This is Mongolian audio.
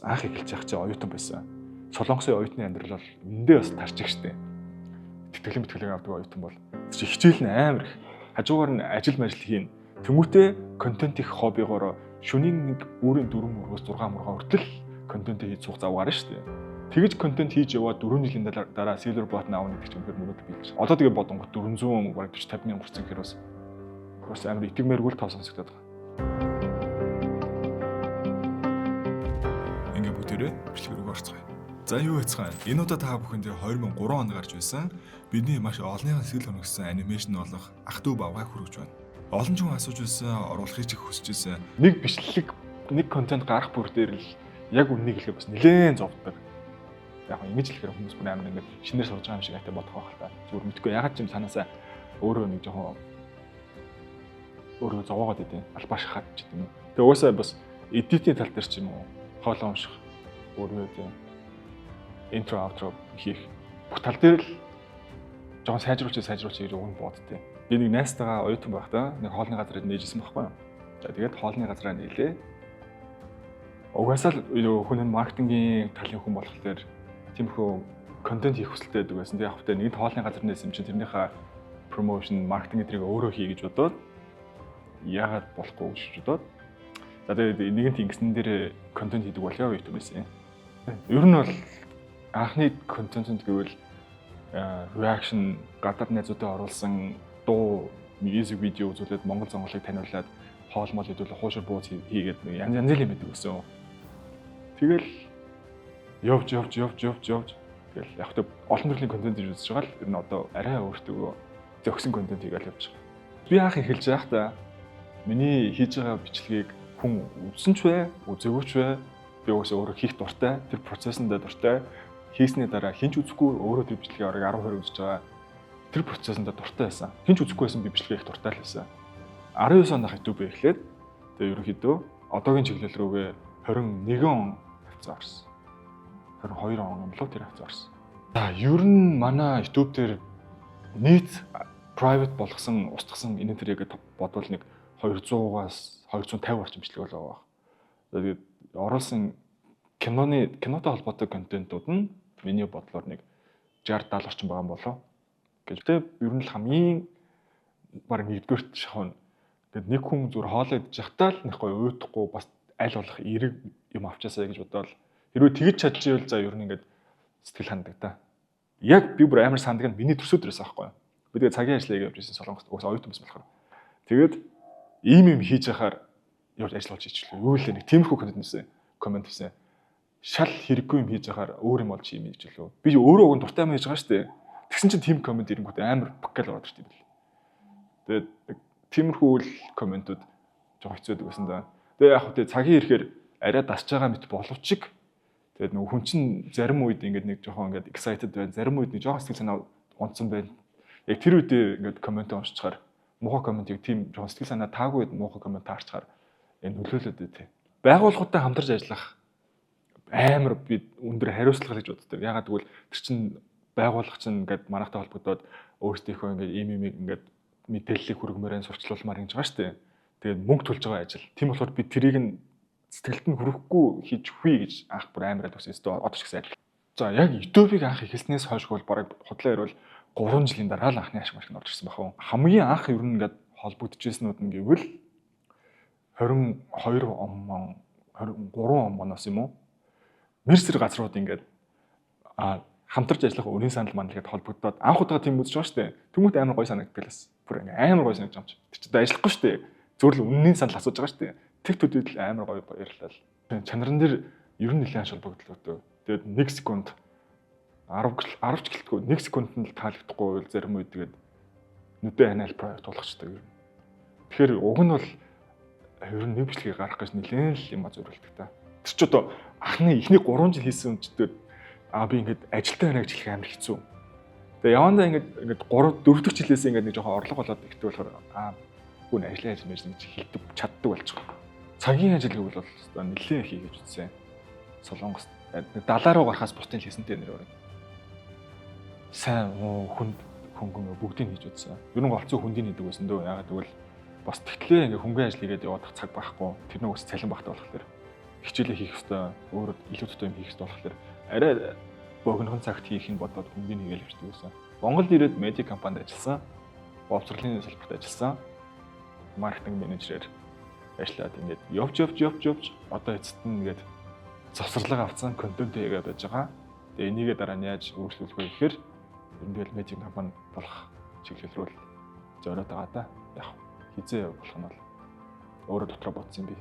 Анх эхэлж явах чинь оюутан байсан. Солонгосын оюутны амьдрал бол үндэ бас тарчих штэ. Тэтгэлэн мэтгэлэн авдаг оюутан бол чи хичээл нь амар их. Хажуугаар нь ажил мажил хийн. Тэмүүтээ контент их хоббигоороо шөнийн нэг өөрийн 4 мөргөөс 6 мөргөө хүртэл контент хийж суух зав гарна штэ. Тэгэж контент хийж яваад 4 жилийн дараа Silver Button аавна гэдэг чинь үнэхээр мөрөөдөл биелж. Одоо тэгээ бодонгот 400 бараг 40 50 мянга хүрсэн гэхээр бас амар итгэмээргүй л тоо сонсогдоод байгаа. Ингээ бүгдээрээ бичлэг рүү орцгоё. За юу яцгаан. Энэ удаа та бүхэндээ 2003 онд гарч байсан бидний маш олонний сэтгэл хөнөөгсөн анимашн болох Ах トゥ Бавгай хүргэж байна. Олон ч хүн асууж байсан, оруулахыг ч их хүсэж байсан. Нэг бичлэг, нэг контент гарах бүр дээр л яг үннийг хэлэхэд бас нэлээн зовдөг. Яг ингэж хэлэхээр хүмүүс бүр амар ингээд шинээр сурж байгаа юм шиг айтай бодох байх л та. Зүгээр мэдгүй ягаад ч юм санаасаа өөрөө нэг жоохон өөрөө зовоогоод идэв. Албааш хаад ч гэдэг юм. Тэгээ угаасаа бас эдитийн тал дээр ч юм уу хоолоо унших өөрөө тийм интро аутро хийх бүх тал дээр л жоохон сайжруулчих гэж уг нь боддیں۔ Би нэг найзтайгаа оюутан байхдаа нэг хоолны газар нээжсэн байхгүй юу. За тэгээд хоолны газараа нээлээ. Угаасаа л хүн нь маркетингийн талын хүн болохоор тиймэрхүү контент хийх хүсэлтэй байдаг байсан. Тэгээд яг хөтэ нэгэнт хоолны газар нээсэн юм чинь тэрнийхээ промошн, маркетинг эдрийг өөрөө хий гэж бодоод яагаад болохгүй гэж бодоод за тэгээд нэгэнт ингэсэн дээр контент хийдэг болёо YouTube байсан. Ер нь бол анхны контентэнд гэвэл reaction гадаад найзуудаа оруулсан дуу, music video үзүүлээд Монгол зонголыг таниулаад хоол мол хэдүүл хуушур бууз хийгээд янз янзын юм байдаг гэсэн. Тэгэл явж явж явж явж явж тэгэл яг хөтэ олон төрлийн контент хийж үзэж байгаа л ер нь одоо арай өөртөө зохисон контент хийгээл явж байгаа. Би анх эхэлж байхдаа миний хийж байгаа бичлэгийг хүн үзсэн ч бай, үзээгүй ч бай. Би угаасаа өөрөө хийх дуртай, тэр процессондоо дуртай. Хийсний дараа хэн ч үзэхгүй өөрөө тэр бичлэгийг орог 10 20 үзэж байгаа. Тэр процессондоо дуртай байсан. Хэн ч үзэхгүй байсан би бичлэгээ их дуртай л байсан. 19 онд YouTube эхлээд тэгээ ерөнхийдөө одоогийн чиглэл рүүгээ 21 он хавцаа орсон. 22 он юм лөө тэр хавцаа орсон. За ер нь манай YouTube дээр нийт private болгосон, устгасан энэ тэрийг бодвол нэг 200-аас 250 орчим бичлэг болоо байх. Тэгээд оруулсан кинотой холбоотой контентууд нь миний бодлоор нэг 60 70 орчим байгаа юм болоо. Гэж тэ ер нь л хамгийн баг нэгдүгээрт шахав. Тэгээд нэг хүн зүр хоолоо идэж явахдаа л нэг гоё уйдахгүй бас аль болох эерэг юм авчаасаа гэж бодоол. Хэрвээ тэгж чадчихвал за ер нь ингээд сэтгэл хандаг та. Яг би бүр амар сандаг нь миний төрсөд дээрээс аахгүй юу. Би тэгээд цагийн ажлыг явж ирсэн Солонгост угсаа оюутан байсан болохоор. Тэгээд ийм юм хийж яхаар явж ажил болж хийчихлээ. Юу л нэг тиймэрхүү контент нэсэн коммент хийсэн. Шал хэрэггүй юм хийж яхаар өөр юм болж юм хийж лөө. Би өөрөө уг нь дуртай юм хийж байгаа шүү дээ. Тэгсэн чинь тийм коммент ирэнгүүт амар пак гэл ороод ирт юм бэл. Тэгээд тиймэрхүү л комментууд жоохон хэцүү байдаг байсан да. Тэгээ яг хөө цагийн ирэхээр арай дасж байгаа мэт боловч тэгээд нөгөө хүн чинь зарим үед ингээд нэг жоохон ингээд excited байна. Зарим үед нэг жоохон сэтгэл санаа унтсан байна. Яг тэр үедээ ингээд коммент уншчихаар муухай комментыг тийм жоохон сэтгэл санаа таагүй үед муухай коммент таарчгаар энэ нөлөөлөд үү те. Байгууллагуудтай хамтарч ажиллах амар би өндөр хариуцлага гэж боддог. Ягаад гэвэл тэр чинь байгууллага чинь ингээд манайхтай холбогдоод өөрсдийнхөө ингээд ийм юм ингээд мэдээллийг хүргэмээр сурчлуулмаар ингэж байгаа шүү дээ. Тэгээд мөнгө төлж байгаа ажил. Тийм болохоор би тэрийг нь сэтгэлд нь хүрэхгүй хийж хүй гэж анх бүр амар адвсэн. Одоо ч гэсэн адил. За яг YouTube-ыг анх эхэлснээс хойш бол бараг худлаа ярил 3 жилийн дараа л анхны ашиг машин орж ирсэн бахав. Хамгийн анх ер нь ингээд холбогдчихснүүд нь гэвэл 22 он 23 он моноос юм уу? Мэр сэр газрууд ингээд хамтарч ажиллах өрийн санал мандал гэдээ холбогдоод анх удаага тийм үзэж байгаа шүү дээ. Тэмүүт амар гоё санагддаг л бас. Бүр ингээ амар гоё санагдаж байгаа юм чи. Тэр чинь ажиллахгүй шүү дээ. Зүгээр л үнний санал асууж байгаа шүү дээ. Тэг төдийд л амар гоё баярлал. Чанаран дээр ер нь нэлээд ааш холбогдол өгдөг. Тэгээд 1 секунд 10 ч гэлтгүй 1 секундэд л таалагдахгүй бол зарим үед тэгээд нүдэ ханаал проект болгочтой ер нь. Тэгэхээр уг нь бол ер нь нэг бичлэгийг гаргах гэж нэлээд л юм зөрүүлдэг та. Тэр ч одоо анхны эхний 3 жил хийсэн юм чи тэгээд би ингээд ажилтаа байна гэж хэлэх амар хэцүү. Тэгээ явандаа ингээд 3 4 дахь жилээс ингээд нэг жоохон орлого болоод ихтэй болохоор хүн ажиллаа хийж мэж гэж хэлдэг чаддаг болчих. Цагийн ажил гэвэл бол өстой нэлээд их хийж үзсэн. Солонгост 70 руу гарахаас бусдын хийсэнтэй нэр өрөө. Сайн хүнд хөнгөн бүгдийг хийж үзсэн. Ер нь голцоо хүндийг хийдэг байсан дөө. Ягаад гэвэл бас тэгтлээ ингээ хөнгөн ажил хийгээд явах цаг байхгүй. Тэр нэг ус цалин багтаа болохоор. Хичээлээ хийх ёстой, өөр илүү дутуу юм хийх ёстой болохоор арай богинохон цагт хийх нь бодоод хөнгөн хийгээл явчихдаг байсан. Монголд ирээд медиа компанид ажилласан. Боловсролын салбарт ажилласан. Маркетинг менежерээр ажиллаад ингээд явж явж явж явж одоо эцэст нь ингээд завсарлага авцсан, контент хийгээд байж байгаа. Тэгээ энийгээ дараа нь яаж өөрчлөх вэ гэхээр ер нь тэгэл медиа компани болох чиглэл рүү л зориод байгаа да. Яг хизээ болох нь бол өөрөө дотроо бодсон юм би.